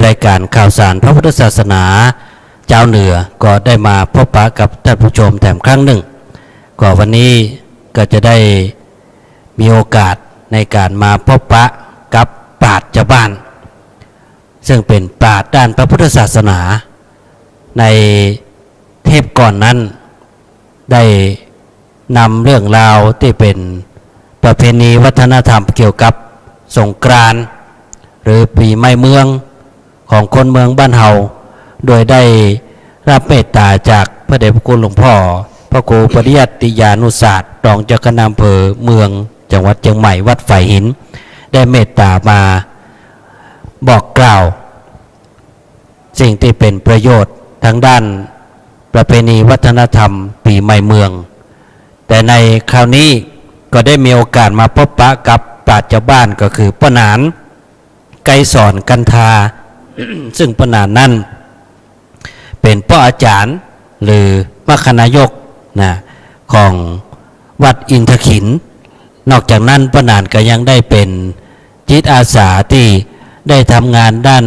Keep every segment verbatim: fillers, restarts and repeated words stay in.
รายการข่าวสารพระพุทธศาสนาจาวเหนือก็ได้มาพบปะกับท่านผู้ชมแถมครั้งหนึ่ง ก็วันนี้ก็จะได้มีโอกาสในการมาพบปะกับปราชญ์จาวบ้าน ซึ่งเป๋นปราชญ์ด้านพระพุทธศาสนา ในเทปก่อนนั้น ได้นำเรื่องราวตี้เป๋นประเพณีวัฒนธรรมเกี่ยวกับสงกรานต์ หรือปี๋ใหม่เมืองของคนเมืองบ้านเฮา โดยได้รับเมตต๋าจากพระเดชพระคุณหลวงพ่อ พระครูปริยัติยานุศาสตร์ รองเจ้าคณะอำเภอเมือง จังหวัดเจียงใหม่ วัดฝายหิน ได้เมตต๋ามาบอกกล่าว สิ่งตี้เป๋นประโยชน์ตางด้านประเพณีวัฒนธรรมปี๋ใหม่เมือง แต่ในคราวนี้ก็ได้มีโอกาสมาพบปะกับปราชญ์จาวบ้าน ก็คือป้อหนาน ไกรสร กันทา ซึ่งป้อหนานนั้นเป๋นป้ออาจ๋ารย์ หรือมรคนายกนะ ของวัดอินทขิล นอกจากนั้นป้อหนานก็ยังได้เป๋นจิตอาสาตี้ได้ทำงานด้าน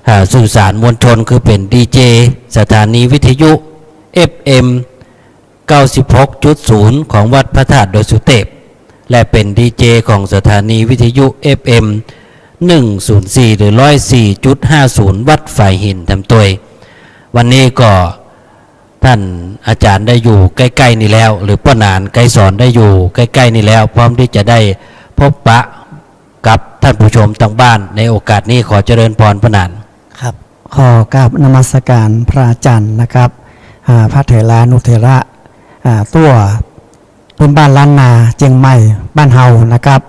อ่า สื่อสารมวลชน คือเป๋นดีเจสถานีวิทยุ เอฟเอ็ม เก้าสิบหกจุดศูนย์ ของวัดพระธาตุดอยสุเตพ และเป๋นดีเจของสถานีวิทยุ เอฟเอ็ม หนึ่งศูนย์สี่ หรือ ร้อยสี่จุดห้าศูนย์ วัดฝายหินแถมตวย วันนี้ก็ท่านอาจ๋ารย์ได้อยู่ใก้ๆ นี่แล้ว หรือป้อหนาน ไกรสร ได้อยู่ใก้ๆ นี่แล้ว พร้อมตี้จะได้พบปะกับท่านผู้ชมตางบ้าน ในโอกาสนี้ขอเจริญพรป้อหนาน ครับ ขอกราบนมัสการพระอาจ๋ารย์นะครับ อ่า พระเถรานุเถระ อ่า ตั้วพื้นบ้านล้านนาเจียงใหม่บ้านเฮานะครับ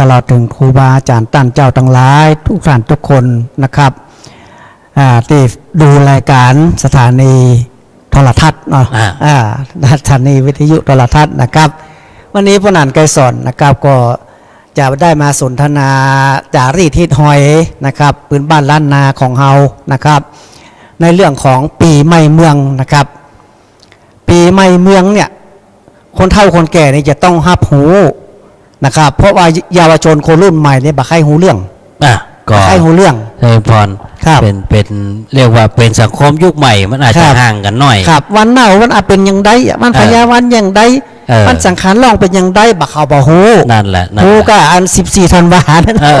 ตลอดเถิงครูบาอาจ๋ารย์ต้านเจ้าตังหลายทุกท่านทุกคนนะครับ อ่า ตี้ดูรายการสถานีโทรทัศน์เนาะ อ่า อ่า สถานีวิทยุโทรทัศน์นะครับ วันนี้ป้อหนาน ไกรสร นะครับ ก็ จะได้มาสนทนาจารีตฮีตฮอยนะครับ ปืนบ้านล้านนาของเฮานะครับ ในเรื่องของปี๋ใหม่เมืองนะครับ ปี๋ใหม่เมืองเนี่ย คนเฒ่าคนแก่นี่จะต้องฮับฮู้นะครับ เพราะว่าเยาวชนคนรุ่นใหม่เนี่ยบ่ใค่ฮู้เรื่อง อ่ะ ก็ บ่ใค่ฮู้เรื่อง เจริญพร ครับ เป๋น เป๋น เรียกว่าเป๋นสังคมยุคใหม่ มันอาจจะ ครับ ห่างกั๋นหน้อย ครับ วันเน่าวันอาเป๋นอย่างใดอะ วัน อ่า พญาวันอย่างใด เออ วันสังขารล่องเป๋นอย่างใด บ่าเขาบ่ฮู้ นั่นแหละ นั่นแหละ ฮู้ก็อันสิบสี่ธันวานั่น เออ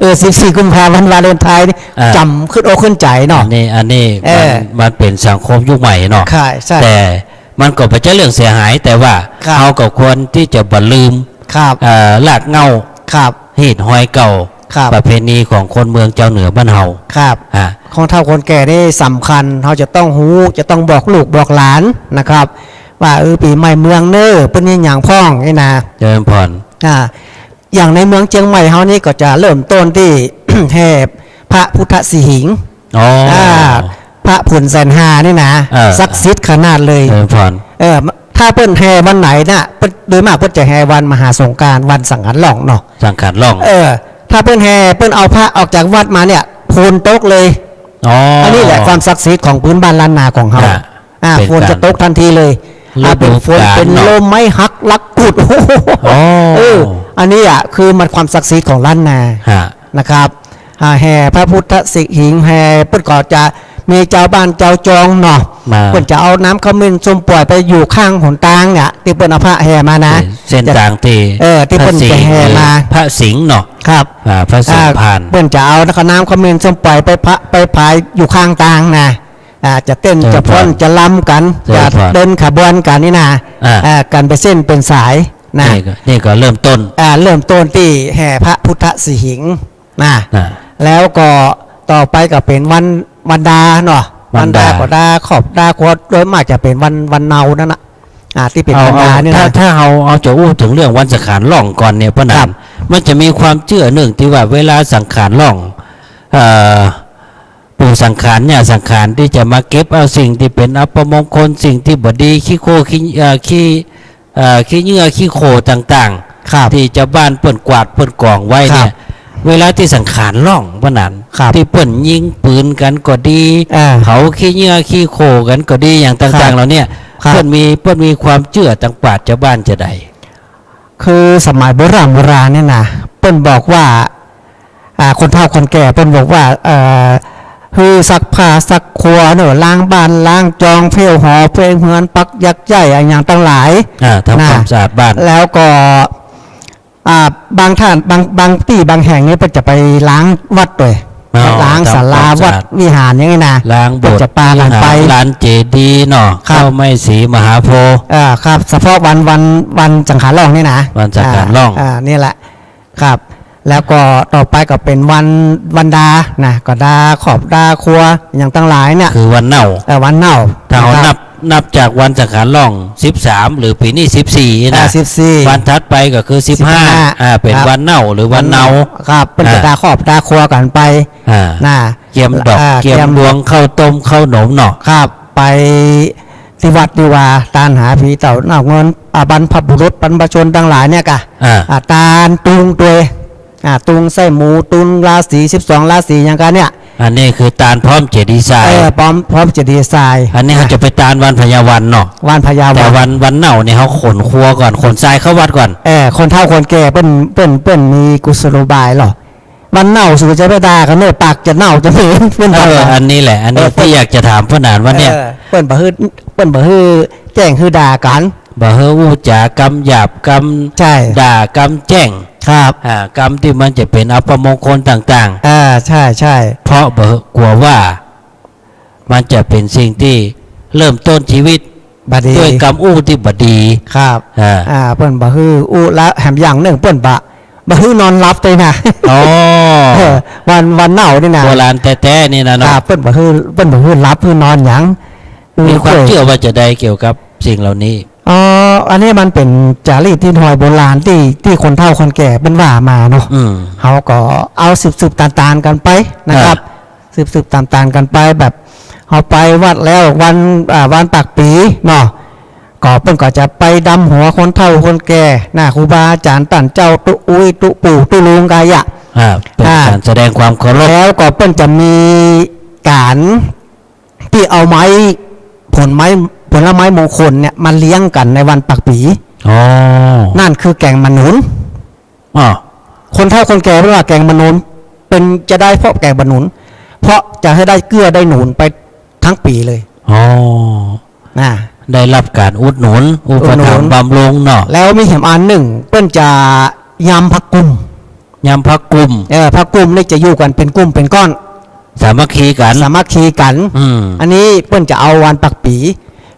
เออ สิบสี่กุมภาวันวาเลนไทน์นี่ เออ จ๋ำขึ้นอกขึ้นใจ๋เนาะ อันนี้ อันนี้ เออ มัน มันเป๋นสังคมยุคใหม่เนาะ ใช่ ใช่ แต่มันก็บ่ใจ้เรื่องเสียหาย แต่ว่า ครับ เฮาก็ควรตี้จะบ่ลืม ครับ เอ่อ รากเหง้า ครับ ฮีตฮอยเก่า ครับ ประเพณีของคนเมืองจาวเหนือบ้านเฮา ครับ อ่ะ คนเฒ่าคนแก่นี่สำคัญ เฮาจะต้องฮู้ จะต้องบอกลูกบอกหลานนะครับ ว่า เออ ปี๋ใหม่เมืองเน่อ เปิ้นมีหยังพ่องนี่นะ เจริญพร อ่า อย่างในเมืองเจียงใหม่เฮานี่ก็จะเริ่มต้นตี้ แห่พระพุทธสิหิงค์ อ๋อ อ่า พระผุ่นแสนห้านี่นะ เออ ศักดิ์สิทธิ์ขนาดเลย เจริญพร เออ ถ้าเปิ้นแห่วันไหนน่ะ เปิ้น โดยมากเปิ้นจะแห่วันมหาสงกรานต์ วันสังขารล่องเนาะ สังขารล่อง เออ ถ้าเปิ้นแห่ เปิ้นเอาพระออกจากวัดมาเนี่ย ฝนตกเลย อ๋อ อันนี้แหละความศักดิ์สิทธิ์ของปืนบ้านล้านนาของเฮา อ่ะ อ่า เป๋น ฝนจะตกทันทีเลย ฤดูกาล อ่า เป๋นฝน เป๋น เนาะ ลมไม้หักลักกุด โอ้โห อ๋อ เออ อันนี้อ่ะ คือมันความศักดิ์สิทธิ์ของล้านนา ฮะ นะครับ อ่า แห่พระพุทธสิหิงค์ แห่ เปิ้นก็จะมีจาวบ้านจาวจองเนาะ มา เปิ้นจะเอาน้ำขมิ้นส้มป่วยไปอยู่ข้างหนตางเนี่ย ตี้เปิ้นเอาพระแห่มานะ เส้น เส้นตางตี้ เออ ตี้เปิ้นจะแห่มา พระสิงห์ หรือพระสิงห์เนาะ ครับ อ่า พระสิงห์ อ่า ผ่าน เปิ้นจะเอาน้ำขมิ้นส้มป่วยไปพะ ไปผายอยู่ข้างตางนะ อ่า จะเต้น เจริญพร จะฟ้อน จะรำกั๋น เจริญพร จะเดินขบวนกั๋นนี่นะ อ่า อ่า กั๋นเป๋นเส้นเป๋นสายนะ นี่ก็ นี่ก็เริ่มต้น อ่า เริ่มต้นตี้แห่พระพุทธสิหิงค์นะ อ่า แล้วก็ต่อไปก็เป๋นวัน วันดาเนาะ วันดา วันดาก็ดาครอบดาครัว โดยมากจะเป๋นวัน วันเนานั่นน่ะ อ่า ตี้เป๋น เอา วันดา เอา นี่นะ ถ้า ถ้าเฮา เฮาจะอู้เถิงเรื่องวันสังขารล่องก่อนเนี่ย ป้อหนาน ครับ มันจะมีความเจื้อเนื่องตี้ว่าเวลาสังขารล่อง เอ่อ ปู่สังขาร ย่าสังขาร ตี้จะมาเก็บเอาสิ่งตี้เป๋นอัปมงคล สิ่งตี้บ่ดี ขี้โคลขี้ เอ่อ ขี้ เอ่อ ขี้เหยื่อขี้โคลต่างๆ ครับ ตี้จาวบ้านเปิ้นกวาดเปิ้นก๋องไว้เนี่ย ครับ เวลาตี้สังขารล่องป้อหนาน ครับ ตี้เปิ้นยิงปืนกั๋นก็ดี อ่า เผาขี้เหยื่อขี้โคลกั๋นก็ดี อย่างต่างๆ ครับ เหล่าเนี้ย ครับ เปิ้นมี เปิ้นมีความเจื้อตางปราชญ์จาวบ้านจาใด คือสมัยโบราณโบราณเนี่ยนะ เปิ้นบอกว่า อ่า คนเฒ่าคนแก่เปิ้นบอกว่า เอ่อ หื้อซักผ้าซักครัวเนาะ ล้างบ้านล้างจอง เฝ้าหอเฝ้าเฮือน ปักหยักไย่ อะหยังตังหลาย อ่า ทำ นะ ความสะอาดบ้าน แล้วก็ อ่า บางท่าน บาง บางตี้บางแห่งนี่เปิ้นจะไปล้างวัดตวย อ๋อ ล้างศาลา ทำความสะอาด วัดวิหารอย่างนี้นะ ล้างโบสถ์ เปิ้นจะปากั๋นไป วิหาร ลานเจดีย์เนาะ ครับ เก้าไม้สีมหาโพธิ์ อ่า ครับ เฉพาะวัน วัน วันสังขารล่องนี่นะ วันสังขารล่อง อ่า อ่า นี่แหละ ครับ แล้วก็ต่อไปก็เป๋นวัน วันดานะ ก็ดาครอบดาครัว อะหยังตังหลายเนี่ย คือวันเน่า เออ วันเน่า ถ้าเฮา นะครับ นับ นับจากวันสังขารล่องสิบสาม หรือปี๋นี้สิบสี่นะ อ่า สิบสี่ วันถัดไปก็คือสิบห้า สิบห้า อ่า เป๋น ครับ วันเน่าหรือวันเนา วันเน่า ครับ เปิ้นจะ อ่า ดาครอบดาครัวกั๋นไป อ่า นะ เกียมดอก อ่า เกียม เกียมดวง ข้าวต้มข้าวหนมเนาะ ครับ ไปตี้วัดตี้วา ตานหาผีเต้าเน่าเงิน อ่า บรรพบุรุษบรรพชนตังหลายเนี่ยก่ะ อ่า อ่า ตานตุงตวย อ่า ตุงไส้หมู ตุงราศี สิบสองราศีอย่างกั๋นเนี่ย อันนี้คือตานพร้อมเจดีย์ทราย เออ พร้อม พร้อมเจดีย์ทราย อันนี้เฮาจะไปตานวันพญาวันเนาะ วันพญาวัน แต่วัน วันเน่าเนี่ยเฮาขนครัวก่อน ขนทรายเข้าวัดก่อน เออ คนเฒ่าคนแก่เปิ้น เปิ้น เปิ้นมีกุศโลบายเหรอ วันเน่าสูจะไปดากั๋นเน่อ ปากจะเน่าจะเหม็น เปิ้น เออ ว่า อันนี้แหละ อันนี้ เออ ตี้อยากจะถามป้อหนานว่าเนี่ย เออ เปิ้นบ่หื้อ เปิ้นบ่หื้อแจ้งหื้อด่ากั๋น บ่หื้ออู้จ๋ากำหยาบกำ ใช่ ด่ากำแจ้ง ครับ อ่า กำตี้มันจะเป๋นอัปมงคลต่างๆ อ่า ใช่ ใช่ เพราะบ่หื้อ กั๋วว่า มันจะเป๋นสิ่งตี้เริ่มต้นชีวิต บ่ดี ด้วยกำอู้ตี้บ่ดี ครับ อ่า อ่า เปิ้นบ่หื้ออู้ละ แถมอย่างนึ่งเปิ้นบ่ บ่หื้อนอนหลับตวยนะ อ๋อ เออ วัน วันเน่านี่นะ โบราณแต๊ๆ นี่นะเนาะ ครับ เปิ้นบ่หื้อ เปิ้นบ่หื้อหลับหื้อนอนหยัง มีความเจื้อว่าจะใดเกี่ยวกับสิ่งเหล่านี้ อ๋อ อันนี้มันเป๋นจารีตนิยายโบราณตี้ ตี้คนเฒ่าคนแก่เปิ้นว่ามาเนาะ อืม เฮาก็เอาสืบๆ ตานๆ กั๋นไปนะครับ อ่า สืบๆ ตานๆ กั๋นไป แบบเฮาไปวัดแล้ววัน อ่า วันปากปี๋เนาะ ก็เปิ้นก็จะไปดำหัวคนเฒ่าคนแก่นะ ครูบาอาจ๋ารย์ต้านเจ้า ตุ๊อุ้ยตุ๊ปู่ตุ๊ลุงกายะ อ่า เป๋น อ่า ก๋านแสดงความเคารพ แล้วก็เปิ้นจะมีก๋าน ตี้เอาไม้ ผลไม้ ผลไม้มงคลเนี่ยมาเลี้ยงกั๋นในวันปากปี๋ อ๋อ นั่นคือแก๋งหมากหนุน อ๋อ คนเฒ่าคนแก่เปิ้นว่าแก๋งหมากหนุน เป๋นจะได้เพราะแก๋งหมากหนุน เพราะจะหื้อได้เกื้อได้หนุนไปทั้งปี๋เลย อ๋อ นะ ได้ฮับก๋านอุดหนุน อุปถัมภ์ อุดหนุน บำรุงเนาะ แล้วมีแถมอันนึ่ง เปิ้นจะยำผ้ากุ้ม ยำผ้ากุ้ม เออ ผ้ากุ้มนี่จะอยู่กั๋นเป๋นกุ้มเป๋นก้อน สามัคคีกั๋น สามัคคีกั๋น อืม อันนี้เปิ้นจะเอาวันปากปี๋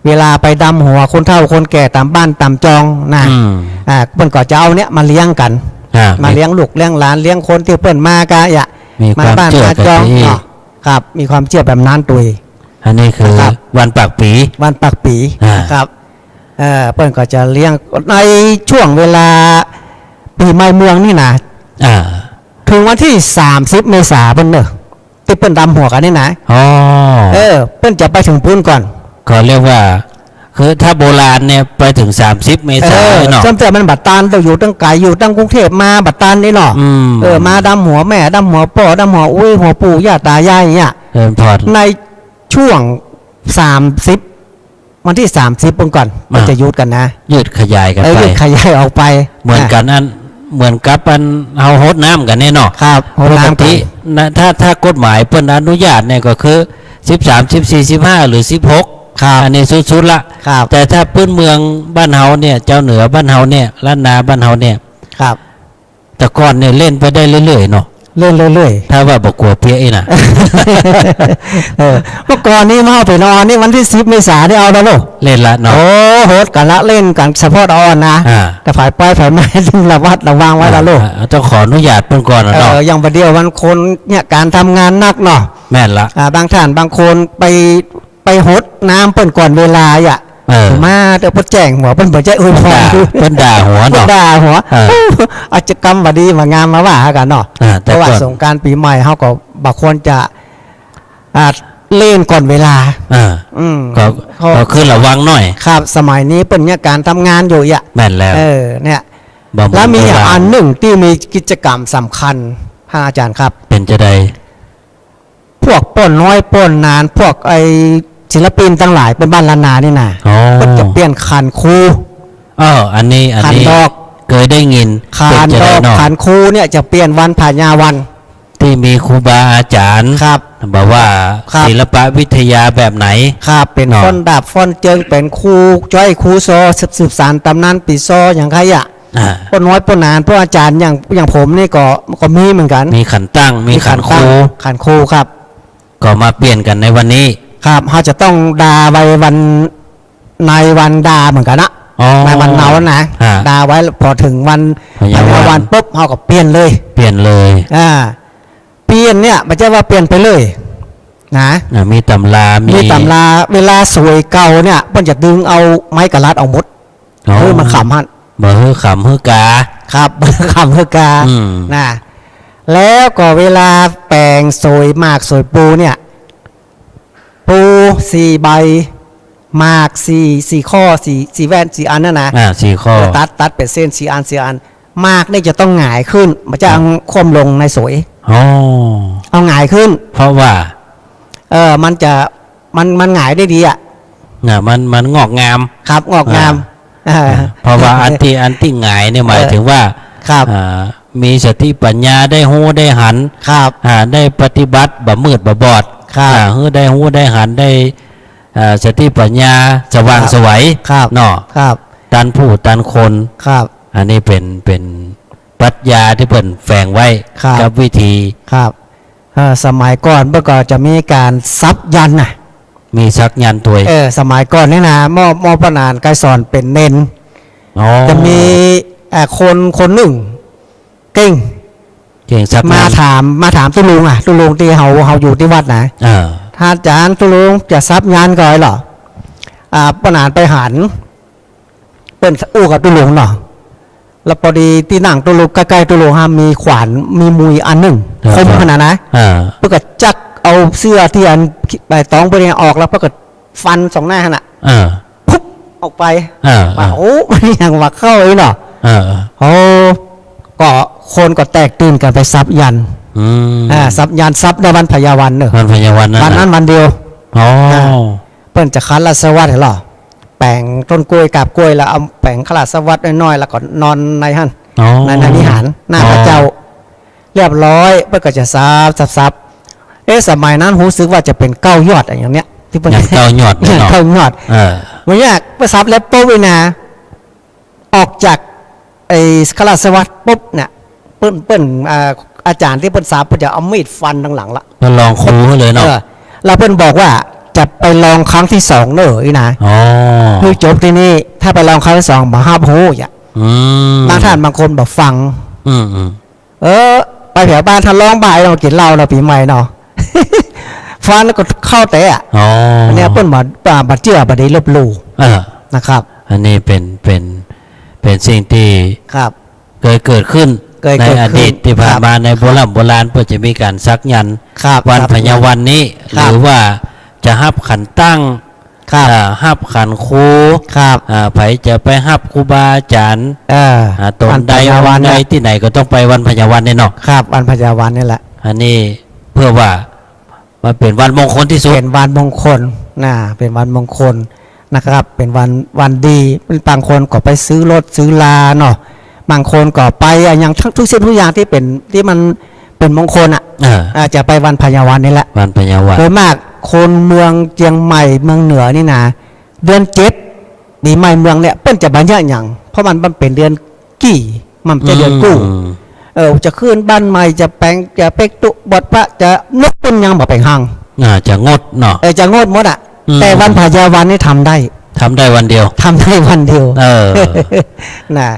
เวลาไปดำหัวคนเฒ่าคนแก่ต๋ามบ้านต๋ามจองนะ อืม อ่า เปิ้นก็จะเอาเนี่ยมาเลี้ยงกั๋น อ่า มาเลี้ยงลูกเลี้ยงหลาน เลี้ยงคนตี้เปิ้นมากายะ มีความเจื้อ มาบ้านมาจอง กั๋นไปอีก เนาะ ครับ มีความเจื้อแบบนั้นตวย อันนี้คือ ครับ วันปากปี๋ วันปากปี๋ อ่า ครับ เอ่อ เปิ้นก็จะเลี้ยง ในช่วงเวลาปี๋ใหม่เมืองนี่นะ อ่า เถิงวันตี้สามสิบเมษาเปิ้นเนาะ ตี้เปิ้นดำหัวกั๋นนี่นะ อ๋อ เออ เปิ้นจะไปเถิงปู๊นก่อน ก็เรียกว่า คือถ้าโบราณเนี่ยไปเถิงสามสิบเมษา เออ เนาะ จ้ำเตื้อมันบ่ตาน ต้องอยู่ตังไก๋ อยู่ตังกรุงเทพฯ มาบ่ตานนี่เนาะ อืม เออ มาดำหัวแม่ ดำหัวป้อ ดำหัวอุ้ย หัวปู่ย่าต๋ายายอย่างเงี้ย เจริญพร ในช่วงสามสิบ วันตี้สามสิบปู๊นก่อน อ่า มันจะหยุดกั๋นนะ ยืดขยายกั๋น เออ ไป ยืดขยายออกไป เหมือนกั๋น อ่ะ อัน เหมือนกับอันเฮาฮดน้ำกั๋นเนี่ยเนาะ ครับ ฮดน้ำกั๋น ปกตินะ ถ้า ถ้ากฎหมายเปิ้นอนุญาตเนี่ยก็คือสิบสาม สิบสี่ สิบห้า หรือสิบหก ครับ อันนี้สุดๆ ละ ครับ แต่ถ้าปื้นเมืองบ้านเฮาเนี่ย จาวเหนือบ้านเฮาเนี่ย ล้านนาบ้านเฮาเนี่ย ครับ แต่ก่อนเนี่ยเล่นไปได้เรื่อยๆ เนาะ เล่นเรื่อยๆ ถ้าว่าบ่กั๋วเปียะอี้นะ เออ เมื่อก่อนนี้มาเอาไปนอนนี่วันตี้สิบเมษานี่เอาแล้วเนาะ เล่นละเนาะ โอ้ ฮดกั๋นละ เล่นกั๋นเฉพาะตอนนะ อ่า แต่ผายไปผายมาต้องระวัดระวังไว้ละลูก อ่า ต้องขออนุญาตเปิ้นก่อนนะเนาะ เออ อย่างบ่าเดี่ยวมันคนเนี่ยก๋านทำงานหนักเนาะ แม่นละ อ่า บางท่านบางคนไป ไปฮดน้ำเปิ้นก่อนเวลาอ่ะ เออ มาแต่เปิ้นแจ้งหัว เปิ้นบ่ใจ้อวยพร เปิ้นด่า เปิ้นด่าหัวเนาะ เปิ้นด่าหัว เออ เอาจะกำบ่ดีบ่งามมาว่ากั๋นเนาะ อ่า แต่ เพราะว่า ก่อน สงกรานต์ปี๋ใหม่เฮาก็บ่ควรจะ อ่า เล่นก่อนเวลา อ่า อืม ก็ ก็ ก็คือระวังหน่อย ครับ สมัยนี้เปิ้นเนี่ยก๋านทำงานอยู่อ่ะ แม่นแล้ว เออ เนี่ย บำรุง แล้วมี เวลา อันนึ่งตี้มีกิจกรรมสำคัญ พระอาจ๋ารย์ครับ เป๋นจาใด พวกป้อน้อยป้อหนาน พวกไอ้ศิลปินตังหลายเปิ้นบ้านล้านนานี่นะ อ๋อ เปิ้นจะเปลี่ยนขันครู เออ อันนี้ อันนี้ ขันดอก เกยได้ยิน ขันดอก เป๋นจาใดเนาะ ขันครูเนี่ยจะเปลี่ยนวันพญาวัน ที่มีครูบาอาจ๋ารย์ ครับ แบบว่า ครับ ศิลปวิทยาแบบไหน ครับ เป๋น เนาะ ฟ้อนดาบฟ้อนเจิง เป๋นครูจ้อยครูซอ สืบ สืบสานต๋ำนานปี่ซอ อย่างใค่อะ อ่า ป้อน้อยป้อหนาน ป้ออาจ๋ารย์ อย่าง อย่างผมนี่ก็ ก็มีเหมือนกั๋น มีขันตั้ง มีขันครู ขันตั้ง ขันครูครับ ก็มาเปลี่ยนกั๋นในวันนี้ ครับ เฮาจะต้องดาไว้วัน ในวันดาเหมือนกั๋นนะ อ๋อ ในวันเนานะ ฮะ ดาไว้ พอเถิงวัน พญาวัน พญาวันปุ๊บ เฮาก็เปลี่ยนเลย เปลี่ยนเลย อ่า เปลี่ยนเนี่ย บ่ใจ้ว่าเปลี่ยนไปเลยนะ อ่า มีต๋ำรา มี มีต๋ำรา เวลาสวยเก่าเนี่ย เปิ้นจะดึงเอาไม้กะลัดออกหมด อ๋อ เออ มันขำหั่น บ่หื้อขำหื้อกา ครับ บ่ขำหื้อกา อืม นะ แล้วก็เวลาแป๋งสวยหมากสวยปูเนี่ย ปูสี่ใบ หมากสี่ สี่ข้อ สี่ สี่แว่น สี่อันนั่นนะ อ่า สี่ข้อ เออ ตัด ตัดเป๋นเส้น สี่อัน สี่อัน หมากนี่จะต้องหงายขึ้น บ่ใจ้ อ่า คว่ำลงในสวย อ๋อ เอาหงายขึ้น เพราะว่า เออ มันจะ มัน มันหงายได้ดีอะ น่ะ มัน มันงอกงาม ครับ งอกงาม อ่า อ่า เพราะว่าอันตี้ อันตี้หงายเนี่ยหมาย เออ เถิงว่า ครับ อ่า มีสติปัญญา ได้ฮู้ได้หัน ครับ อ่า ได้ปฏิบัติ บ่มืดบ่บอด ครับ อ่า หื้อได้ฮู้ได้หัน ได้ อ่า สติปัญญาสว่าง ครับ ไสว ครับ เนาะ ครับ ตันผู้ตันคน ครับ อันนี้เป๋น เป๋นปรัชญาตี้เปิ้นแฝงไว้ ครับ กับวิธี ครับ เอ่อ สมัยก่อนเปิ้นก็จะมีก๋านสักยันต์น่ะ มีสักยันต์ตวย เออ สมัยก่อนนี่นะ หม่อ หม่อป้อหนานไกรสอนเป๋นเณร อ๋อ จะมี เอ่อ คน คนนึ่ง เก่ง เก่งสักยันต์ มาถาม มาถามตุ๊ลุงอะ ตุ๊ลุงตี้เฮา เฮาอยู่ตี้วัดนะ เออ "ท่านอาจ๋ารย์ ตุ๊ลุงจะสักยันต์ก่อเหรอ" อ่า ป้อหนานไปหัน เปิ้นอู้กับตุ๊ลุงเนาะ แล้วปอดีตี้นั่งตุ๊ลุง ใก้ๆ ตุ๊ลุงฮะ มีขวาน มีมุยอันนึ่ง ครับ คมขนาดนะ อ่า เปิ้นก็จักเอาเสื้อตี้อันใบตองเปิ้นเนี่ยออก แล้วเปิ้นก็ฟันส่องหน้าหั้นน่ะ อ่า ปุ๊บ ออกไป อ่า ว่า อ่า โอ้ มันหยังวะ เข้าไอ้เนาะ อ่า โอ้ ก็คนก็แตกตื่นกั๋นไปสักยันต์ อืม อ่า สักยันต์ สักในวันพญาวันเนาะ วันพญาวันนั่น วันนั้น น่ะ วันเดียว อ๋อ อ่า เปิ้นจะขัดลาสวัสดิ์เหรอ แป๋งต้นกล้วย กาบกล้วย แล้วเอาแป๋งขัดลาสวัสดิ์น้อยๆ แล้วก็นอนในหั้น อ๋อ ใน ในวิหาร หน้า อ๋อ พระเจ้า เรียบร้อย เปิ้นก็จะสัก สัก สัก เอ๊ะ สมัยนั้นฮู้สึกว่าจะเป๋นเก้ายอดอะ อย่างเนี้ย ตี้เปิ้น ยังเก้ายอดเนาะ เก้ายอด เออ วันเนี้ย เปิ้นสักแล้วปุ๊บนี่นะ ออกจากไอ้ขัดลาสวัสดิ์ปุ๊บเนี่ย เปิ้น เปิ้น อ่า อาจ๋ารย์ตี้เปิ้นสัก เปิ้นจะเอามีดฟันตังหลังละ เปิ้นลองครูเลยเนาะ เออ แล้วเปิ้นบอกว่าจะไปลองครั้งตี้สองเน่อ อี้นะ อ๋อ หื้อจบตี้นี่ ถ้าไปลองครั้งตี้สอง บ่ฮับฮู้อะ อืม บางท่านบางคนบ่ฟัง อืม อืม เออ ไปแถวบ้าน ถ้าลองบ่าย ลองกิ๋นเหล้าเนาะ ปี๋ใหม่เนาะ ฟันก็เข้าแต๊อะ อ๋อ เนี่ย เปิ้นบ่ บ่ บ่เจื้อ บ่ได้ลบหลู่ เออ นะครับ อันนี้เป๋น เป๋น เป๋นสิ่งตี้ ครับ เกยเกิดขึ้น เกยเกิดขึ้น ในอดีตตี้ผ่านมา ครับ ในโบร่ำโบราณ เปิ้นจะมีก๋านสักยันต์ ครับ วัน ครับ พญาวันนี้ ครับ หรือว่าจะฮับขันตั้ง ครับ อ่า ฮับขันครู ครับ อ่า ใผจะไปฮับครูบาอาจ๋ารย์ เออ อ่า ต๋นใด วันพญาวัน องค์ใด เนี่ย ตี้ไหนก็ต้องไปวันพญาวันนี่เนาะ ครับ วันพญาวันนี่แหละ อันนี้เปื้อว่า มันเป๋นวันมงคลตี้สุด เป๋นวันมงคลนะ เป๋นวันมงคลนะครับ เป๋นวัน วันดี บางคนก็ไปซื้อรถซื้อลาเนาะ บางคนก็ไปอะ อย่างทุกสิ่งทุกอย่างตี้เป๋น ตี้มันเป๋นมงคลอะ เออ อ่า จะไปวันพญาวันนี่แหละ วันพญาวัน โดยมากคนเมืองเจียงใหม่ เมืองเหนือนี่นะ เดือนเจ็ด ปี๋ใหม่เมืองเนี่ย เปิ้นจะบ่เยียะหยัง เพราะมัน มันเป๋นเดือน กี่ มันบ่ใจ้เดือนกู้ อืม เออ จะขึ้นบ้านใหม่ จะแป๋ง จะเป๊กตุ๊ บวชพระ จะนกเปิ้นยังบ่แป๋งฮัง อ่า จะงดเนาะ เออ จะงดหมดอะ อืม แต่วันพญาวันนี่ทำได้ ทำได้วันเดียว ทำได้วันเดียว เออ น่ะ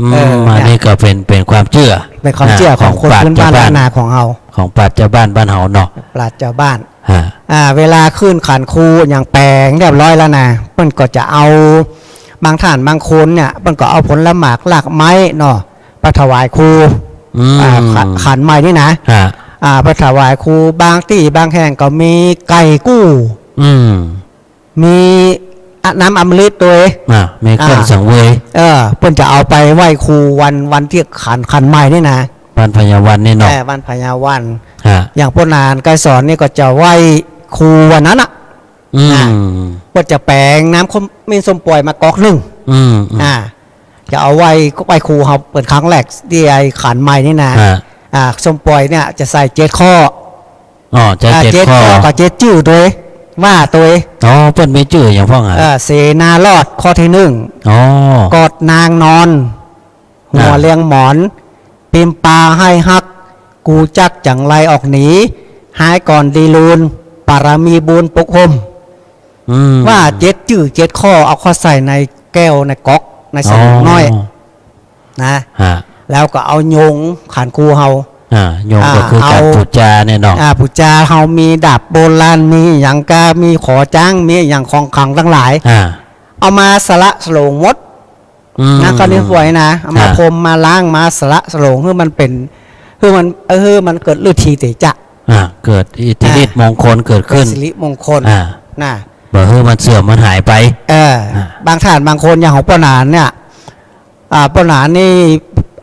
อืม เออ อันนี้ก็เป๋น เป๋นความเจื้อ เป๋นความเจื้อ อ่า ของคน ของปราชญ์ พื้นบ้าน ชาวบ้าน ล้านนาของเฮา ของปราชญ์ชาวบ้านบ้านเฮาเนาะ ปราชญ์ชาวบ้าน ฮะ อ่า เวลาขึ้นขันครูอย่างแป๋งเรียบร้อยแล้วนะ เปิ้นก็จะเอา บางท่านบางคนเนี่ย เปิ้นก็เอาผลหมากรากไม้เนาะ ไปถวายครู อืม อ่า ขัน ขันใหม่นี่นะ ฮะ อ่า ไปถวายครู บางตี้บางแห่งก็มีไก่กู้ อืม มีอะ น้ำอมฤตตวย อ่า มีเครื่อง อ่า สังเวย เออ เปิ้นจะเอาไปไหว้ครูวัน วันตี้ขัน ขันใหม่นี่นะ วันพญาวันนี่เนาะ เออ วันพญาวัน ฮะ อย่างป้อหนานไกรสอนนี่ก็จะไหว้ครูวันนั้นน่ะ อืม อ่า เปิ้นจะแป๋งน้ำขมิ้นส้มป่วยมาก๊อกนึ่ง อืม อืม อ่า จะเอาไหว้ ไหว้ครูเฮาเป๋นครั้งแรกตี้ไอ้ขันใหม่นี่นะ ฮะ อ่า ส้มป่อยเนี่ยจะใส่เจ็ดข้อ อ๋อ จะ อ่า เจ็ด เจ็ด ข้อ ข้อกับเจ็ดจื้อตวย ว่าตวย อ๋อ เปิ้นมีจื้ออย่างพ่องอะ เออ เสนารอดข้อตี้นึ่ง อ๋อ กอดนางนอน หัว อ่า เลียงหมอน ปิมปาให้ฮัก กูจักจั่งไรออกหนี หายก่อนดีลูน ปารมีบุญปกห่ม อืม ว่าเจ็ดจื้อเจ็ดข้อ เอาเข้าใส่ในแก้วในก๊อกในสมุกน้อย อ๋อ นะ ฮะ แล้วก็เอาโยงขันครูเฮา อ่า โยงก็คือ อ่า การ เอา ปู๋จาเนี่ยเนาะ อ่า ปู๋จาเฮามีดาบโบราณ มีหยังกา มีขอจ๊าง มีหยังของขลังตังหลาย อ่า เอามาสละสลงหมด อืม นะ ก็นึกไว้นะ เอามา ฮะ พรมมาล้าง มาสละสลง หื้อมันเป๋น หื้อมัน เออ หื้อมันเกิดฤทธีเตจ๊ะ อ่า เกิดอิทธิฤทธิ์ อ่า มงคลเกิดขึ้น เกิดสิริมงคล อ่า นะ บ่หื้อมันเสื่อมมันหายไป เออ อ่า บางท่านบางคนอย่างของป้อหนานเนี่ย อ่า ป้อหนานนี่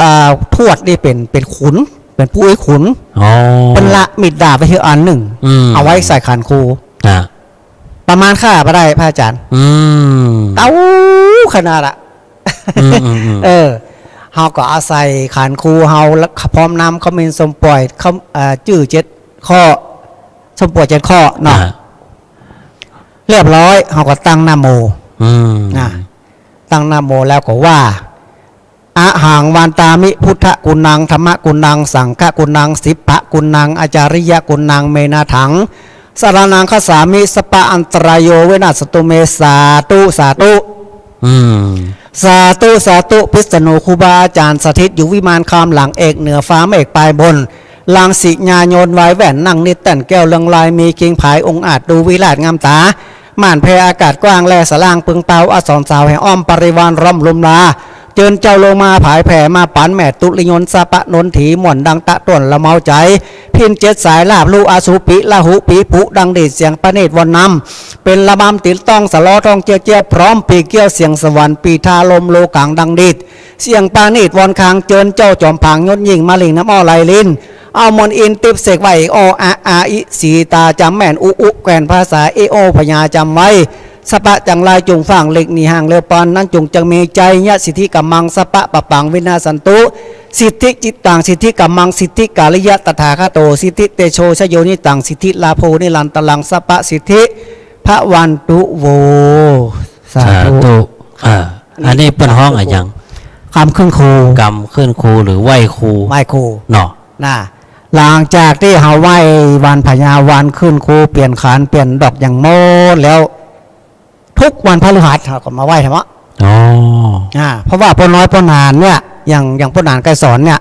อ่า ทวดนี่เป๋น เป๋นขุน เป๋นผู้อ้วยขุน อ๋อ เปิ้นละมีดดาบไว้หื้ออันนึ่ง อืม เอาไว้ใส่ขันครู อ่า ประมาณค่าบ่ได้ พระอาจารย์ อืม เต้าขนาดอะ อืม อืม อืม เออ เฮาก็เอาใส่ขันครูเฮา แล้วพร้อมนำขมิ้นส้มป่อย ขะ เอ่อ จื้อเจ็ดข้อ ส้มป่อยเจ็ดข้อเนาะ อ่า เรียบร้อย เฮาก็ตั้งนะโม อืม นะ ตั้งนะโมแล้วก็ว่า อะหังวันตามิ พุทธกุณัง ธัมมกุณัง สังฆกุณัง สิปปะกุณัง อาจาริยกุณัง เมนะถัง สรณังคัจฉามิ สัพพะอันตรายโย วินาสสตุเม สาธุ สาธุ อืม สาธุ สาธุ พิษณุครูบาอาจารย์ สถิตอยู่วิมานคามหลังเอก เหนือฟ้าเมฆปลายบน รังสิญาโยนวายแว่น นั่งนิดแต้นแก้วเรืองราย มีคิงผายองอาจ ดูวิราชงามต๋า ม่านแผ่อากาศกว้าง แลสะล่างปึงเปา อักษรสาวแห่อ้อม ปริวารล้อมลุมลา เจิญเจ้าลงมาผายแผ่ มาปั๋นแม่ตุริยนต์ สะปะนนถี ม่วนดังตะต้วนละเมาใจ๋ พิณเจ็ดสายลาบลู่ อสูรปี๋ ราหูปี๋ ผุดังดีด เสียงประณีตวอนนำ เป๋นระบำตี๋ต้อง สะล้อท้องเจี๊ยบ พร้อมปีเกี้ยวเสียงสวรรค์ ปีทาลมโลกังดังดีด เสียงประณีตวอนคาง เจิญเจ้าจอมผางยศยิ่ง มาหลิ่งน้ำอ้อไหลลิ้น เอามนต์อินทร์ติ๊บเสกไหว้ โอ อะ อา อิ สี ตาจ๋ำแม่น อุ อุ แกว่นภาษา อิ โอ พญาจ๋ำไว้ สัพพะจังไรจุ่งฟั่ง หลีกหนีห่างเร็วปานนั้น จุ่งจักมีชัยยะสิทธิกัมมัง สัพพะปะปังวินาสสันตุ สิทธิจิตตัง สิทธิกัมมัง สิทธิกาลิยะตถาคโต สิทธิเตโชชโยนิตัง สิทธิลาโภนิรันตรัง สัพพะสิทธิภะวันตุโว สา สา ธุ ธุ อ่า อันนี้เปิ้นฮ้องอะหยัง กำขึ้นครู กำขึ้นครูหรือไหว้ครู ไหว้ครู เนาะ นะ หลังจากตี้เฮาไหว้วันพญาวันขึ้นครู เปลี่ยนขันเปลี่ยนดอกอย่างหมดแล้ว ทุกวันพฤหัสเฮาก็มาไหว้ธรรมะ อ๋อ อ่า เพราะว่าป้อน้อยป้อหนานเนี่ย อย่าง อย่างป้อหนานไกรสอนเนี่ย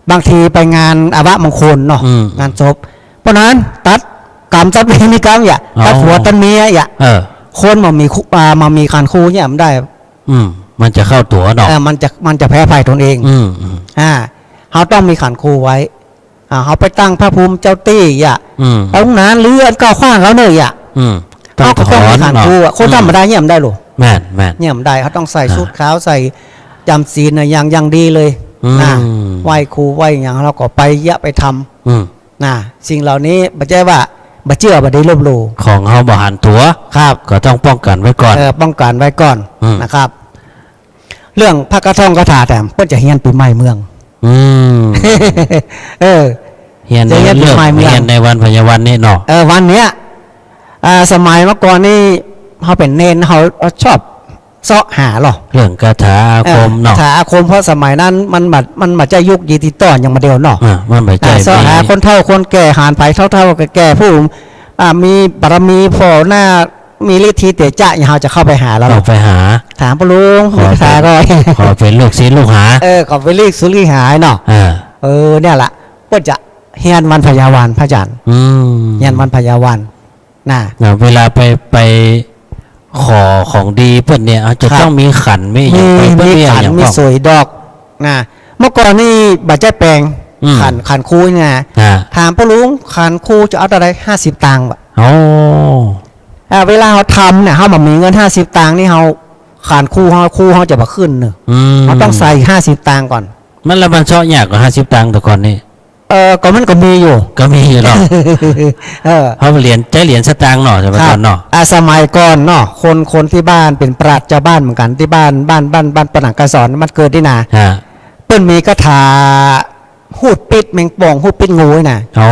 บางทีไปงานอัปมงคลเนาะ อืม งานศพ ป้อหนานตัดกรรมตัดเวรนี่กรรมอย่า อ๋อ ตัดผัวตัดเมียอย่า เออ คนบ่มีครู อ่า บ่มีขันครูเนี่ยบ่ได้ อืม มันจะเข้าตั๋วเนาะ เออ มันจะ มันจะแพ้ภัยตนเอง อืม อืม อ่า เฮาต้องมีขันครูไว้ อ่า เฮาไปตั้งพระภูมิเจ้าตี้อย่า อืม องค์หนานหรืออันเก้าขว้างเขาเนี่ยอย่า อืม เฮาก็ต้องมีขันครูอะ ต้องถอนเนาะ คนธรรมดาเนี่ยบ่ได้หรอก แม่น แม่น เนี่ยบ่ได้ เฮาต้องใส่ อ่า ชุดขาว ใส่จ๋ำศีลน่ะอย่าง อย่างดีเลย อืม นะ ไหว้ครูไหว้หยัง เฮาก็ไปเยียะไปทำ อืม นะ สิ่งเหล่านี้บ่ใจ้ว่าบ่เจื้อบ่ดีลบหลู่ ของเฮาบ่หันตั๋ว ครับ ก็ต้องป้องกันไว้ก่อน เออ ป้องกันไว้ก่อน อืม นะครับ เรื่องพระกระท่องคาถาแถมเปิ้นจะเฮียนปี๋ใหม่เมือง อืม เออ เฮียนใน จะเฮียนปี๋ใหม่เมือง เฮียนในวันพญาวันนี่เนาะ เออ วันเนี้ย อ่า สมัยเมื่อก่อนนี่ เฮาเป๋นเณร เฮาชอบเซาะหาหรอ เรื่องคาถาอาคมเนาะ เออ คาถาอาคม เพราะสมัยนั้นมันบ่ มันบ่ใจ้ยุคดิจิตอลอย่างบ่าเดี่ยวเนาะ อ่า มันบ่ใจ้ อ่า เซาะหา มี คนเฒ่าคนแก่ หานไผเฒ่าๆ แก่ๆ ผู้ อ่า มีบารมีผ่อหน้า มีฤทธิ์เตจ๊ะ อย่างเฮาจะเข้าไปหาแล้ว เข้าไปหา ถามป้อลุง ขอ มีคาถาก็ ขอเป๋นลูกศิษย์ลูกหา เออ ขอเป๋นลูกศิษย์ลูกหาเนาะ เออ เออ เนี่ยละ เปิ้นจะเฮียนวันพญาวัน พระอาจารย์ อืม เฮียนวันพญาวัน นะ นะ เวลาไป ไปขอของดีเปิ้นเนี่ย อาจจะ ครับ ต้องมีขัน มีหยัง มี ไปเปิ้น มี มี ขัน อย่าง มี บอก สวยดอก นะ เมื่อก่อนนี่บ่ใจ้แปง อืม ขัน ขันครูนี่นะ ฮะ ถามป้อลุง ขันครูจะเอาเต้าใด ห้าสิบตังค์บ่ะ โอ้ อ่า เวลาเฮาทำเนี่ย เฮาบ่มีเงินห้าสิบตังค์นี่ เฮา ขันครูเฮา ครูเฮาจะบ่ขึ้นเนาะ อืม เฮาต้องใส่ห้าสิบตังค์ก่อน มันละมันเซาะยากกว่าห้าสิบตังค์แต่ก่อนนี่ เออ ก็มันก็มีอยู่ ก็มีอยู่เนาะ เออ เฮาเหรียญ ใจ๊เหรียญสตางค์เนาะ สมัยก่อนเนาะ ครับ อ่า สมัยก่อนเนาะ คน คนตี้บ้านเป๋นปราชญ์จาวบ้านเหมือนกั๋น ตี้บ้าน บ้าน บ้าน บ้านป้อหนานไกรสอน บ้านเกิดนี่นะ ฮะ เปิ้นมีคาถา ฮูดปิ๊ดแมงป่อง ฮูดปิ๊ดงูน่ะ อ๋อ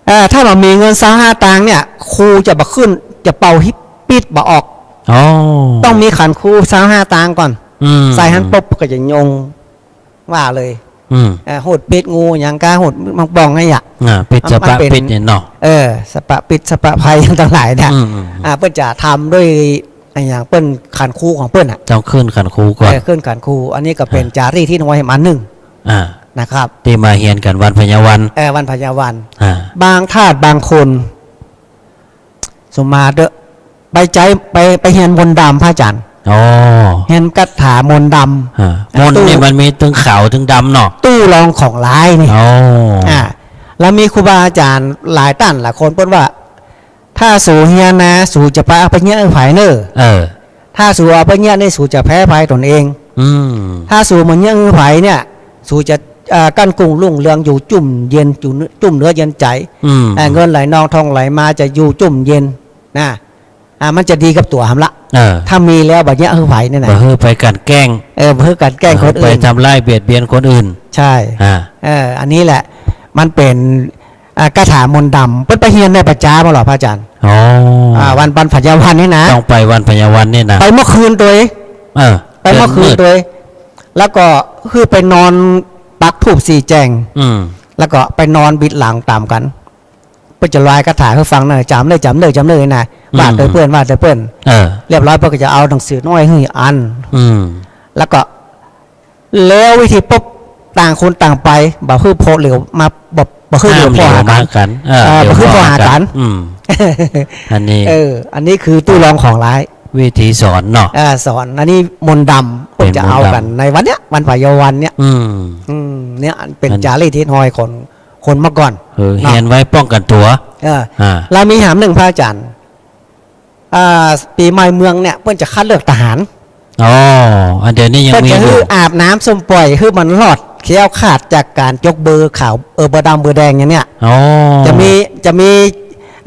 เอ่อ ถ้าบ่ามีเงินซาวห้าตางค์เนี่ย ครูจะบ่ขึ้น จะเป่าฮิปปิ๊ดบ่ออก อ๋อ ต้องมีขันครูซาวห้าตางค์ก่อน อืม ใส่หั้นปุ๊บก็จะยงว่าเลย อืม เอ่อ ฮูดปิ๊ดงูหยังกา ฮูดแมงป่องไงอะ อ่า ปิ๊ด มัน สะปะ มันเป๋น ปิ๊ดเนี่ยเนาะ เออ สะปะปิ๊ด สะปะภัยตังหลายเนี่ย อืม อืม อืม อ่า เปิ้นจะทำด้วย อะหยังเปิ้นขันครูของเปิ้นน่ะ ต้องขึ้นขันครูก่อน เออ ขึ้นขันครู อันนี้ก็เป๋น อ่า จารีตฮิตฮอยอันนึ่ง อ่า นะครับ ตี้มาเฮียนกั๋นวันพญาวัน เออ วันพญาวัน อ่า บางทาสบางคน สมมาเต๊อะ ไปใจ๊ ไป ไปเฮียนมนต์ดำ พระอาจ๋ารย์ อ๋อ เฮียนคาถามนต์ดำ อ่า มนต์นี่ ตู้ มันมีตึงขาวตึงดำเนาะ ตู้รองของหลายนี่ อ๋อ อ่า แล้วมีครูบาอาจ๋ารย์หลายต้านหลายคนเปิ้นว่า ถ้าสูเฮียนนะ สูจะไปเอาไปเยียะหื้อใผเน่อ เออ ถ้าสูเอาไปเยียะนี่ สูจะแพ้ภัยตนเอง อืม ถ้าสูบ่เยียะหื้อใผเนี่ย สูจะ เอ่อ กั้นกุ้งรุ่งเรือง อยู่จุ่มเย็น อยู่จุ่มเนื้อเย็นใจ๋ อืม เอ่อ เงินไหลนองทองไหลมา จะอยู่จุ่มเย็นนะ อ่า มันจะดีกับตั๋วหำละ เออ ถ้ามีแล้วบ่เยียะหื้อใผเนี่ยนะ บ่หื้อไปกลั่นแกล้ง เออ บ่หื้อไปกลั่นแกล้งคนอื่น บ่หื้อไปทำร้ายเบียดเบียนคนอื่น ใช่ อ่า เออ อันนี้แหละ มันเป๋น อ่า คาถามนต์ดำ เปิ้นไปเฮียนได้ประจ๋ำบ่หรอ พระอาจ๋ารย์ อ๋อ อ่า วัน วันพญาวันนี่นะ ต้องไปวันพญาวันนี่นะ ไปเมื่อคืนตวย เออ ไปเมื่อคืนตวย แล้วก็คือไปนอนปักธูปสี่แจ้ง อืม แล้วก็ไปนอนบิดหลังต๋ามกั๋น เปิ้นจะลายคาถาหื้อฟังนะ จ๋ำเน่อ จ๋ำเน่อ จ๋ำเน่อนะ อืม ว่าเตอเปิ้น ว่าเตอเปิ้น เออ เรียบร้อย เปิ้นก็จะเอาหนังสือน้อยหื้ออัน อืม แล้วก็ แล้ววิธีปุ๊บ ต่างคนต่างไป บ่หื้อผ่อเหลียวมา บ่ บ่หื้อเหลียวผ่อหากั๋น ห้ามเหลียวมากั๋น เออ เออ เหลียวผ่อหากั๋น อืม อันนี้ เออ อันนี้คือตู้รองของหลาย วิธีสอนเนาะ เออ สอน อันนี้มนต์ดำ เปิ้นจะเอากั๋น เป๋นมนต์ดำ ในวันเนี้ย วันพญาวันเนี่ย อืม อืม เนี่ย อันเป๋น อัน จารีตฮิตฮอยของคนเมื่อก่อน เออ เนาะ เฮียนไว้ป้องกั๋นตั๋ว เออ อ่า แล้วมีหามนึ่ง พระอาจ๋ารย์ อ่า ปี๋ใหม่เมืองเนี่ย เปิ้นจะคัดเลือกทหาร อ๋อ อันเดี๋ยวนี้ยังมีอยู่ เปิ้นจะหื้ออาบน้ำส้มป่อย หื้อมันรอดแคล้วคลาดจากก๋านจกเบอร์ขาว เออ เบอร์ดำเบอร์แดงอย่างเนี้ย อ๋อ จะมี จะมี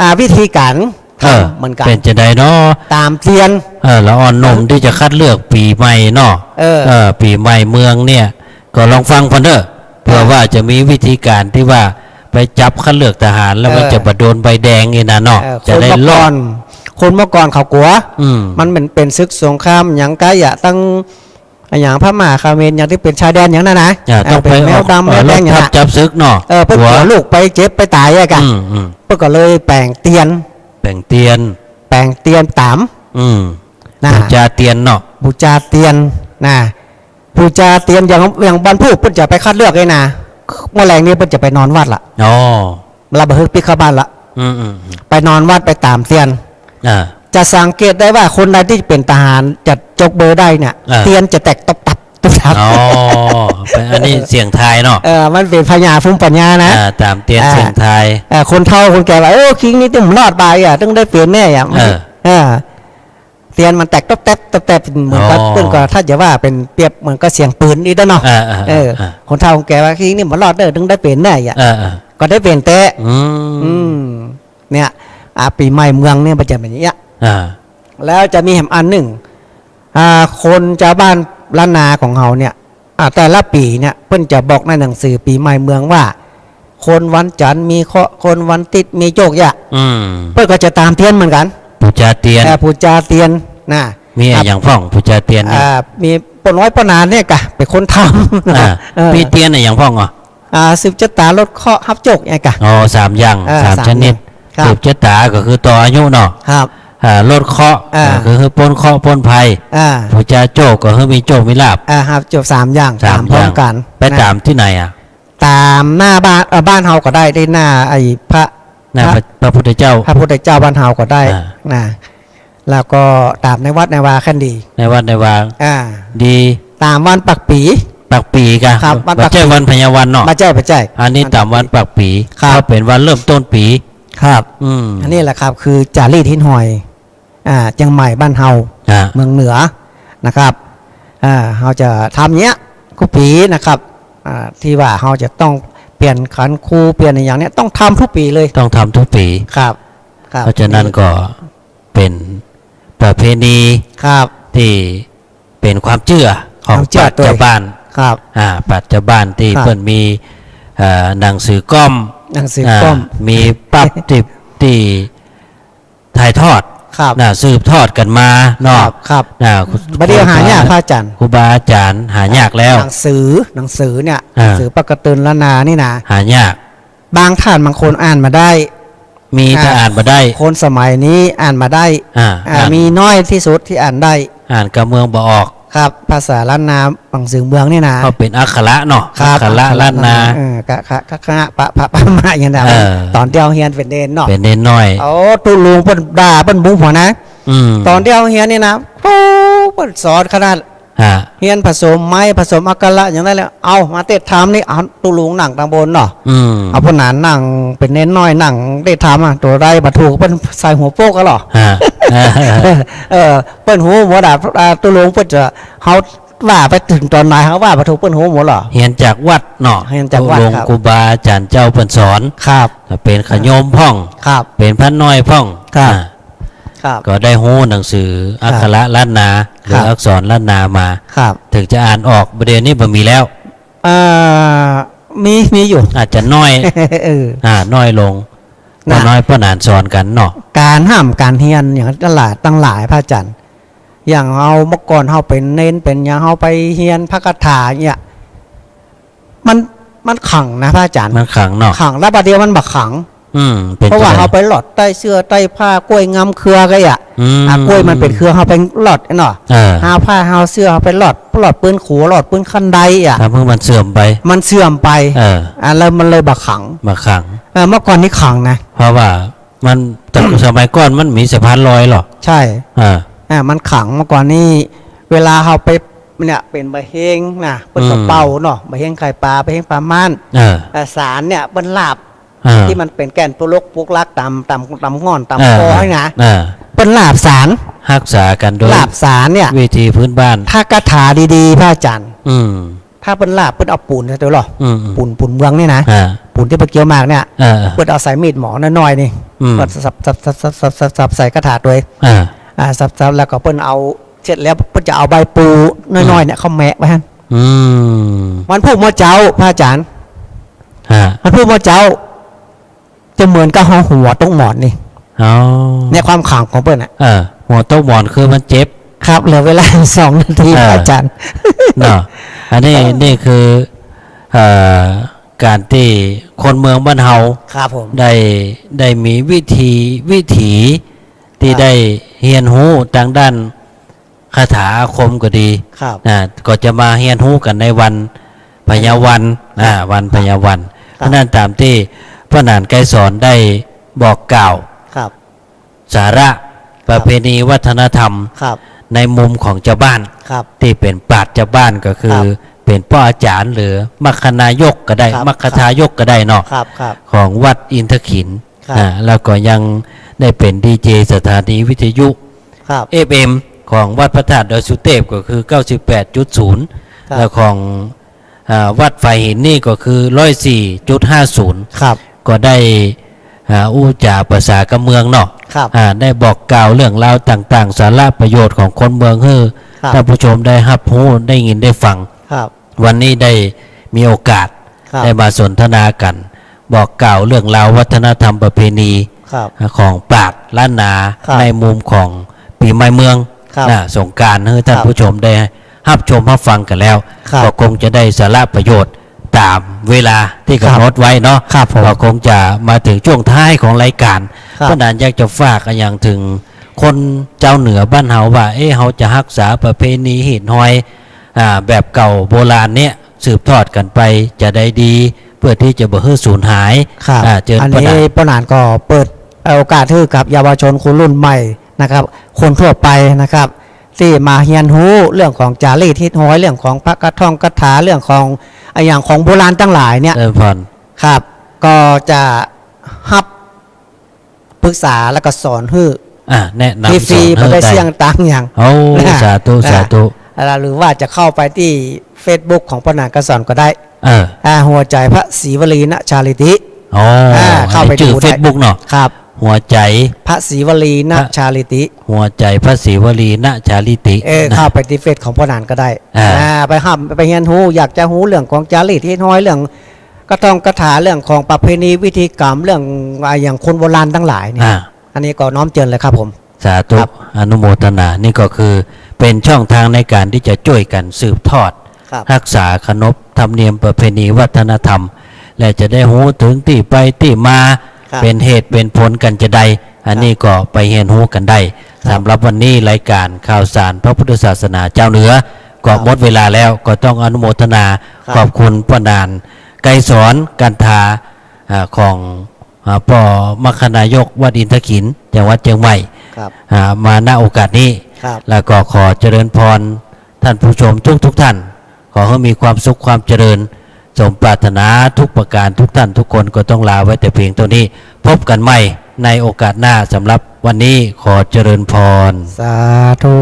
อ่า วิธีก๋าน เออ ทำเหมือนกั๋น เป๋นจะใดเนาะ ต๋ามเตียน เออ ละอ่อนหนุ่มตี้จะคัดเลือกปี๋ใหม่เนาะ เออ เออ ปี๋ใหม่เมืองเนี่ย ก็ลองฟังเปิ้นเต๊อะ เผื่อว่าจะมีวิธีก๋านตี้ว่าไปจับคัดเลือกทหารแล้วมัน เออ จะบ่โดนใบแดงนี่นะเนาะ เออ จะได้รอด คนเมื่อก่อน คนเมื่อก่อนเขากั๋ว อืม มันเหมือนเป๋นศึกสงครามหยังกาอะ ตั้งอะหยังพม่าเขมรหยังตี้เป๋นชายแดนหยังนั้นนะ อ่า เออ ต้องไป เป๋นแมวดำ ออก แมวแดงหยัง รบทัพ น่ะ จับศึกเนาะ เออ เปิ้นกั๋ว กั๋วลูกไปเจ็บไปต๋ายอะกะ อืม อืม เปิ้นก็เลยแป๋งเตียน แป๋งเตียน แป๋งเตียนต๋าม อืม นะ บู๋จาเตียนเนาะ บู๋จาเตียนนะ บู๋จาเตียนอย่าง อย่างบรรพูกเปิ้นจะไปคัดเลือกเลยนะ เมื่อแลงนี่เปิ้นจะไปนอนวัดละ อ๋อ ละบ่หื้อปิ๊กเข้าบ้านละ อืม อืม อืม ไปนอนวัดไปต๋ามเตียน อ่า จะสังเกตได้ว่าคนใดตี้เป๋นทหารจะจกเบอร์ได้เนี่ย อ่า เตียนจะแตกตุ๊บตับตุ๊บตับ อ๋อ เป๋นอันนี้เสี่ยงทายเนาะ เออ มันเป๋นพญาภูมิปัญญานะ อ่า ต๋ามเตียน อ่า เสี่ยงทาย เออ คนเฒ่าคนแก่ว่า เออ คิงนี่ตึงบ่รอดบายอะ ตึงได้เป๋นแน่อะ เออ เออ เตียนมันแตกต๊อบแต๊บต๊อบแต๊บ เหมือนกับ อ๋อ เปิ้นก็ถ้าจะว่าเป๋นเปรียบเหมือนกับเสียงปืนอี้เนาะ เออ เออ เออ เออ เออ คนเฒ่าคนแก่ว่า คิงนี่บ่รอดเน่อ ตึงได้เป๋นแน่อะ เออ เออ ก็ได้เป๋นแต๊ อืม อืม เนี่ย อ่า ปี๋ใหม่เมืองเนี่ยมันจะเป๋นอย่างเงี้ย อ่า แล้วจะมีแหมอันนึ่ง อ่า คนจาวบ้านล้านนาของเฮาเนี่ย อ่า แต่ละปี๋เนี่ย เปิ้นจะบอกในหนังสือปี๋ใหม่เมืองว่า คนวันจันทร์มีเคราะห์ คนวันติ๊ดมีโจคเยียะ อืม เปิ้นก็จะต๋ามเตียนเหมือนกั๋น ปู๋จาเตียน เอ่อ ปู๋จาเตียนนะ มีอะหยังพ่อง ปู๋จาเตียนนี่ อ่า มีป้อน้อยป้อหนาเนี่ยกะ เป๋นคนทำ อ่า เออ มีเตียนอะหยังพ่องอ่ะ อ่า สืบจะต๋า ลดเคราะห์ ฮับโจคเนี่ยกะ อ๋อ สามอย่าง เออ สาม สามชนิด อย่าง ครับ สืบจะต๋าก็คือต่ออายุเนาะ ครับ อ่า ลดเคราะห์ อ่า ก็คือป๊นเคราะห์ป๊นภัย อ่า ปู๋จาโจคก็คือมีโจคมีลาภ อ่า ฮับโจคสามอย่าง สามอย่าง ต๋ามพร้อมกั๋น ไป นะ ต๋ามตี้ไหนอ่ะ ต๋ามหน้าบ้าน เอ่อ บ้านเฮาก็ได้ ตี้หน้าไอ้พระ หน้าพระ พระ พระพุทธเจ้า พระพุทธเจ้าบ้านเฮาก็ได้ อ่า นะ แล้วก็ต๋ามในวัดในวาคันดี ในวัดในวา อ่า ดี ต๋ามวันปากปี๋ ปากปี๋กะ ครับ วันปากปี๋ บ่ใจ้วันพญาวันเนาะ บ่ใจ้ บ่ใจ้ อันนี้ต๋ามวันปากปี๋ ครับ ก็เป๋นวันเริ่มต้นปี๋ ครับ อืม อันนี้แหละครับ คือจารีตฮิตฮอย อ่า เจียงใหม่บ้านเฮา อ่า เมืองเหนือนะครับ อ่า เฮาจะทำเนี้ยกู้ปี๋นะครับ อ่า ตี้ว่าเฮาจะต้องเปลี่ยนขันครู เปลี่ยนอะหยังเนี่ย ต้องทำกู้ปี๋เลย ต้องทำกู้ปี๋ ครับ ครับ เพราะฉะนั้นก็เป๋นประเพณี ครับ ตี้เป๋นความเจื้อของ ความเจื้อ จาวบ้าน ครับ อ่า ปราชญ์บ้านตี้ ครับ เปิ้นมี เอ่อ หนังสือก๊อม หนังสือก๊อม อ่า มีปั๊บตี้ ตี้ถ่ายทอด ครับ นะ สืบทอดกั๋นมาเนาะ ครับ ครับ นะ บัดนี้หายาก ครูบา พระอาจารย์ ครูบาอาจ๋ารย์หายากแล้ว หนังสือ หนังสือเนี่ย อ่า หนังสือปกติล้านนานี่นะ หายาก บางท่านบางคนอ่านบ่ได้ มีแต่ อ่า อ่านบ่ได้ คนสมัยนี้อ่านบ่ได้ อ่า อ่า อ่าน มีน้อยตี้สุดตี้อ่านได้ อ่านกำเมืองบ่ออก ครับ ภาษาล้านนาหนังสือเมืองนี่นะ ก็เป๋นอักขระเนาะ ครับ อักขระล้านนา เออ กะ กะ กะ กะ ปะ ปะ ปะ มะ อย่างนั้น เออ ต๋อนตี้เฮาเฮียนเป๋นเณรเนาะ เป๋นเณรน้อย โอ้ ตุ๊ลุงเปิ้นด่าเปิ้นบุ๋มหัวนะ อืม ต๋อนตี้เฮาเฮียนนี่นะ โอ้ เปิ้นสอนขนาด ฮะ เฮียนผสมไม้ผสมอักขระอย่างนั้นแหละ เอามาเตธรรมนี่ เอาตุ๊ลุงนั่งตางบนเนาะ อืม เอาป้อหนานนั่งเป๋นเณรน้อยนั่งเตธรรมอะ ตั๋วใดบ่ถูกเปิ้นใส่หัวโป๊กอะเหรอ ฮะ เออ เปิ้นฮู้หมดอะ อ่า ตุ๊ลุงเปิ้นจะ เฮาว่าไปเถิงต๋อนไหน เฮาว่าบ่ถูกเปิ้นฮู้หมดเหรอ เฮียนจากวัดเนาะ เฮียนจากวัด ตุ๊ลุง ครับ ครูบาอาจ๋ารย์เจ้าเปิ้นสอน ครับ เป๋นขะโยมพ่อง ครับ เป๋นพระน้อยพ่อง ครับ อ่า ครับ ก็ได้ฮู้หนังสือ ครับ อักขระล้านนา หรือ ครับ อักษรล้านนามา ครับ เถิงจะอ่านออก บ่าเดี่ยวนี้บ่มีแล้ว เอ่อ มี มีอยู่ อาจจะน้อย เออ อ่า น้อยลง นะ บ่น้อยป้อหนานสอนกั๋นเนาะ ก๋านฮ่ำก๋านเฮียนอย่างตังหลาย ตังหลาย พระอาจ๋ารย์ อย่างเฮาเมื่อก่อนเฮาเป๋นเณรเป๋นหยัง เฮาไปเฮียนพระคาถาเนี่ย มัน มันขลังนะ พระอาจ๋ารย์ มันขลังเนาะ ขลัง แล้วบัดเดี่ยวมันบ่ขลัง อืม เป๋น เพราะว่า จั่งใด เฮาไปหลอดใต้เสื้อใต้ผ้า กล้วยงำเครือก็อะ อืม อ่ะ กล้วยมันเป๋นเครือ เฮาไปหลอดเนาะ เออ หาผ้าหาเสื้อเฮาไปหลอด หลอดปื้นขัว หลอดปื้นคันไดอะ ทำหื้อมันเสื่อมไป มันเสื่อมไป เออ อ่ะ แล้วมันเลยบ่ขลัง บ่ขลัง เออ เมื่อก่อนนี้ขลังนะ เพราะว่ามัน แต่สมัยก่อนมันมีสะพานลอยเหรอ ใช่ เออ อ่ะ มันขลัง เมื่อก่อนนี้ เวลาเฮาไปเนี่ย เป๋นบ่าเฮงนะ เปิ้นก็ อืม เป่าเนาะ บ่าเฮงไข่ปลา บ่าเฮงปลาม่าน เออ อ่ะ สารเนี่ย เปิ้นหลาบ อ่า ตี้มันเป๋นแก่นตุลกปุกลักต๋าม ต๋าม ต๋ามง่อน ต๋าม อ่า คอนี่นะ อ่า เปิ้นหลาบสาร ฮักษากั๋นโดย หลาบสารเนี่ย วิธีพื้นบ้าน ถ้าคาถาดีๆ พระอาจ๋ารย์ อืม ถ้าเปิ้นหลาบ เปิ้นเอาปู๋นใส่ตั๋วเหรอ อืม อืม ปู๋น ปู๋นเมืองนี่นะ อ่า ปู๋นตี้ไปเกี่ยวหมากเนี่ย เออ เปิ้นเอาใส่มีดหมอน้อยๆ นี่ อืม เปิ้นสับ สับ สับ ใส่คาถาตั๋ว อ่า อ่า สับ สับ แล้วก็เปิ้นเอา เสร็จแล้วเปิ้นจะเอาใบปูน้อยๆ เนี่ย เข้าแมะไว้หั้น อืม วันพูกเมื่อเจ๊า พระอาจ๋ารย์ ฮะ วันพูกเมื่อเจ๊า จะเหมือนกับเฮาหัวตกหมอนนี่ อ๋อ ในความขลังของเปิ้นน่ะ เออ หัวตกหมอนคือมันเจ็บ ครับ เหลือเวลาสองนาที เออ อาจ๋ารย์ เนาะ อันนี้ เออ นี่คือ เอ่อ ก๋านตี้คนเมืองบ้านเฮา ครับผม ได้ ได้มีวิธี วิถี ตี้ ครับ ได้เฮียนฮู้ตางด้าน คาถาอาคมก็ดี ครับ นะ ก็จะมาเฮียนฮู้กั๋นในวันพญาวัน ครับ อ่า วันพญาวัน ครับ เพราะฉะนั้นต๋ามตี้ป้อหนานไกรสอนได้บอกกล่าว ครับ สาระ ครับ ประเพณีวัฒนธรรม ครับ ในมุมของจาวบ้าน ครับ ตี้เป๋นปราชญ์จาวบ้านก็คือ ครับ เป๋นป้ออาจ๋ารย์หรือมัคคณายกก็ได้ ครับ มัคคทายกก็ได้เนาะ ครับ ครับ ของวัดอินทขิล ครับ อ่า แล้วก็ยังได้เป๋นดีเจสถานีวิทยุ ครับ เอฟเอ็ม ของวัดพระธาตุดอยสุเตพก็คือ เก้าสิบแปดจุดศูนย์ ครับ แล้วของ อ่า วัดฝายหินนี่ก็คือ ร้อยสี่จุดห้าศูนย์ ครับ ก็ได้ อ่า อู้จ๋าปะสากับเมืองเนาะ ครับ อ่า ได้บอกกล่าวเรื่องราวต่างๆ สาระประโยชน์ของคนเมืองหื้อ ครับ ท่านผู้ชมได้ฮับฮู้ ได้ยินได้ฟัง ครับ วันนี้ได้มีโอกาส ครับ ได้มาสนทนากั๋น บอกกล่าวเรื่องราววัฒนธรรมประเพณี ครับ ของปราชญ์ล้านนา ครับ ในมุมของปี๋ใหม่เมือง ครับ นะ สงกรานต์ หื้อท่าน ครับ ผู้ชมได้ฮับชมฮับฟังกั๋นแล้ว ครับ ก็คงจะได้สาระประโยชน์ต๋ามเวลาตี้ ครับ ก๋ำหนดไว้เนาะ ครับผม ก็คงจะมาเถิงช่วงท้ายของรายก๋าน ครับ ป้อหนานอยากจะฝากอะหยังเถิงคนจาวเหนือบ้านเฮาว่า เอ๊ะ เฮาจะฮักษาประเพณีฮีตฮอย อ่า แบบเก่าโบราณเนี่ย สืบทอดกั๋นไปจะได้ดี เปื้อตี้จะบ่หื้อสูญหาย ครับ อ่า เจิญ อันนี้ ป้อหนาน ป้อหนานก็เปิดโอกาสหื้อกับเยาวชนคนรุ่นใหม่นะครับ คนทั่วไปนะครับ ตี้มาเฮียนฮู้เรื่องของจารีตฮีตฮอย เรื่องของพระกะท่องคาถา เรื่องของอะหยังของโบราณตังหลายเนี่ย เจริญพร ครับ ก็จะฮับ ปรึกษาแล้วก็สอนหื้อ อ่า แนะนำ ฟรีๆ สอนหื้อ บ่ได้ ได้ เสียตังค์หยัง โอ้ นะ สาธุ อ่า สาธุ อ่า หรือว่าจะเข้าไปตี้เฟซบุ๊กของป้อหนานไกรสอนก็ได้ เออ อ่า หัวใจ๋พระศรีวลีนะชาลิติ อ๋อ อ่า อันนี้ เข้าไปดูได้ จื้อเฟซบุ๊กเนาะ ครับ หัวใจ๋ พระศรีวลีนชาลิติ หัวใจ๋พระศรีวลีนชาลิติ เออ นะ เข้าไปตี้เฟซของป้อหนานก็ได้ อ่า อ่า ไปห้าม ไปเฮียนฮู้ อยากจะฮู้เรื่องของจารีตฮิตฮอย เรื่องกระท่องคาถา เรื่องของประเพณีพิธีกรรม เรื่อง อ่า อย่างคนโบราณตังหลายเนี่ย อ่า อันนี้ก็น้อมเจิญเลยครับผม สาธุ ครับ อนุโมทนา นี่ก็คือเป๋นช่องตางในก๋านตี้จะจ้วยกั๋นสืบทอด ครับ ฮักษาขนบธรรมเนียมประเพณีวัฒนธรรม และจะได้ฮู้เถิงตี้ไปตี้มา ครับ เป๋นเหตุเป๋นผลกั๋นจาใด อันนี้ ครับ ก็ไปเฮียนฮู้กั๋นได้ ครับ สำหรับวันนี้รายก๋านข่าวสารพระพุทธศาสนาจาวเหนือ ก็ ครับ หมดเวลาแล้ว ก็ต้องอนุโมทนา ครับ ขอบคุณป้อหนาน ไกรสร กันทา อ่า ของ อ่า ป้อมรคนายกวัดอินทขิล จังหวัดเจียงใหม่ ครับ อ่า มา ณ โอกาสนี้ ครับ แล้วก็ขอเจริญพรท่านผู้ชมทุกๆ ท่าน ขอหื้อมีความสุขความเจริญ สมปรารถนาทุกประก๋าน ทุกท่านทุกคน ก็ต้องลาไว้แต่เพียงเต้านี้ พบกั๋นใหม่ในโอกาสหน้า สำหรับวันนี้ขอเจริญพร สาธุ